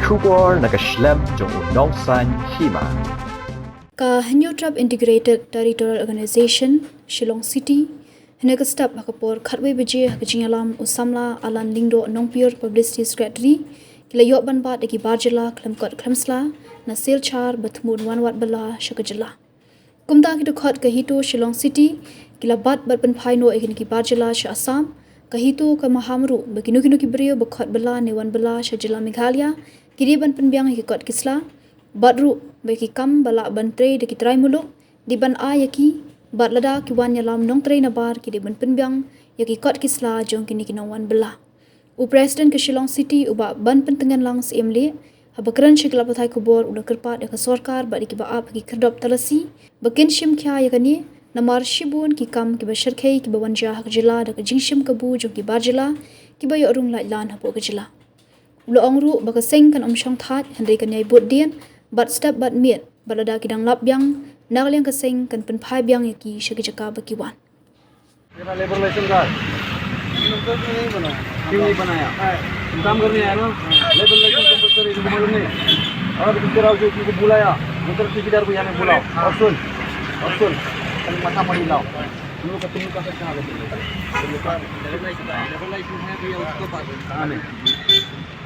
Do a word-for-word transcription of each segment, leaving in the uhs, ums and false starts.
Khubor na ka shlem jong u nongsan hima. Ka Hynñiewtrep Integrated Territorial Organization, Shillong City, hynne ka step ha ka por khatwei baje ha ka jingïalam u samla Alan Lyngdoh Nongpyiur, Publicity Secretary, ki la ïoh ban bat da ki bar jylla khlem kot khlem sla na Silchar ba thmu wan wad bylla sha ka jylla. Kumta ki dkhot ka HITO Shillong City ki la bat bad pynphai noh ïa kine ki bar jylla sha Assam. Ka HITO ka maham ruh ba kino kino ki briew ba khot bylla ne wan bylla sha jylla Meghalaya ki dei ban pynbiang ïa ki kot ki sla. Bad ruh ba ki kam ba lah ban trei da ki trai muluk dei ban ai ïa ki, bad lada ki wan ïalam nongtrei nabar ki dei ban pynbiang ïa ki kot ki sla jong kine ki nongwan bylla. U President ka Shillong City, u Bah Banpyntngenlang Syiemlieh, haba kren sha ki lad pathai khubor u la kyrpad ïa ka sorkar bad ïa kiba ap ha ki khyrdop talasi ba kin shim khia ïa kane, namar shibun ki kam kiba shyrkhei kiba wan jia ha ka jylla da ka jingshim kabu jong ki bar jylla kiba ïoh rung laitlan hapoh ka jylla. U la ong ruh ba ka seng kan ym shong thait hynrei kan ïai bud dien bad step bad miet, bad lada ki dang lap biang, na ka liang ka seng kan pynphai biang ïa ki sha ki jaka ba ki wan. तेरा लेबर लाइसेंस कहाँ है? नहीं बनाया। क्यों नहीं बनाया? तुम काम करने आया ना? लेबर लाइसेंस कंपलसरी, तुमको मालूम नहीं? और इधर आओ, जो तुमको बुलाया, उधर ठेकेदार को यहाँ में बुलाओ। और सुन, और सुन, खाली माथा मत हिलाओ। तुम लोग का, तुम लोग का कहाँ है? लेबर लाइसेंस है भैया, उसको पास है। कहाँ में?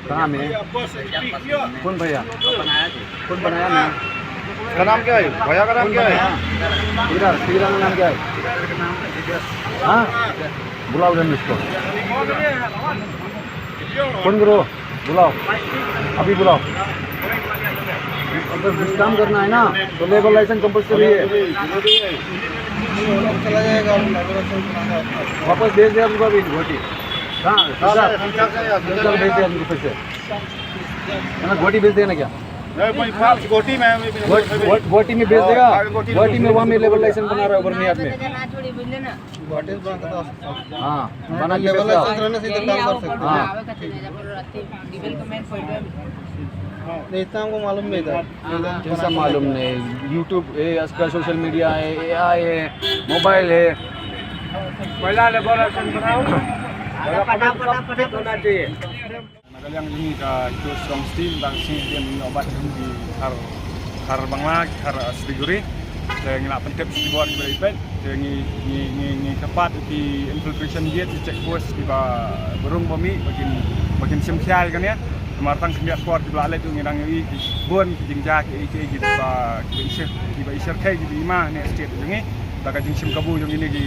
कहाँ में? कौन भैया? कौन बनाया नहीं? इसका नाम क्या है? भैया का नाम क्या है? इधर, तेरा नाम क्या है? हाँ? बुलाओ जल्दी इसको। फोन करो, बुलाओ, अभी बुलाओ। अगर कुछ काम करना है ना, तो लेबर लाइसेंस कंपलसरी है। चला जाएगा, लेबर लाइसेंस बनाना है। वापस भेज दे हमको अभी गुवाहाटी। हाँ, हाँ, सर। सर, सर, सर, सर, भेज दे हमको पैसे। है ना, गुवाहाटी भेज देना क्या? नहीं, भाई, फाल्स गुवाहाटी में है, अभी गुवाहाटी, गुवाहाटी, गुवाहाटी में भेज देगा। हाँ, गुवाहाटी में गुवाहाटी में, वहाँ में लेबर लाइसेंस बना रहा है, उधर नहीं आदमी। गुवाहाटी में बना के तो आ सकता हूँ। हाँ, बना के लेबर भेज देगा। लाइसेंस रहने से इधर काम कर सकते हैं। हाँ। नहीं, इतना हमको मालूम नहीं था। कैसा मालूम नहीं? YouTube है, आजकल सोशल मीडिया है, एआई है, मोबाइल है। पहला लेबर लाइसेंस बनाओ, पहला पता, पता, पता, पता होना चाहिए। Na ka liang jong ngi ka HITO Shillong City, mynta ka sngi ngi ïoh bat jong ki thar, thar Bangla, ki thar, eh, Siliguri. Te ngi la pyntip sha ki bor kiba ïeit. Te ngi, ngi, ngi, ngi kyrpad ïa ki infiltration gate, ki check post kiba rung ba mih ba kin, ba kin shim khia ïa kane. Namar tang khyndiat por kiba la leit ngi dang ïohi ki bun ki jingjia kiei kiei kiba, kiba i shyrkhei, kiba i ma ha state jong ngi. Da ka jingshim kabu jong kine ki,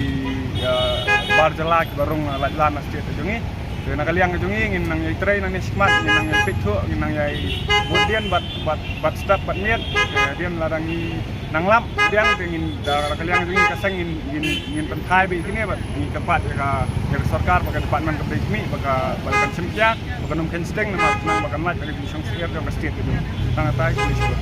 eh, bar jylla kiba rung, eh, laitlan ha state jong ngi. Te na ka liang jong ngi ngin nang ïai trei nangne shakhmat, ngin nang ïai peit thuh, ngin nang ïai bud dien bad, bad, bad step bad miet. Te hadien lada ngi nang lap biang te ngin, da, da ka liang jong ngi ka seng ngin, ngin, ngin pynphai beit kine bad ngi kyrpad ïa ka, ïa ka sorkar bad ka department kaba dei khmih ba ka, ba kan shim khia, ba kan ym kheiñ sting namar khnang ba kan lait ïa ka jingshong syier jong ka state jong ngi. Tang katai, khublei shibun.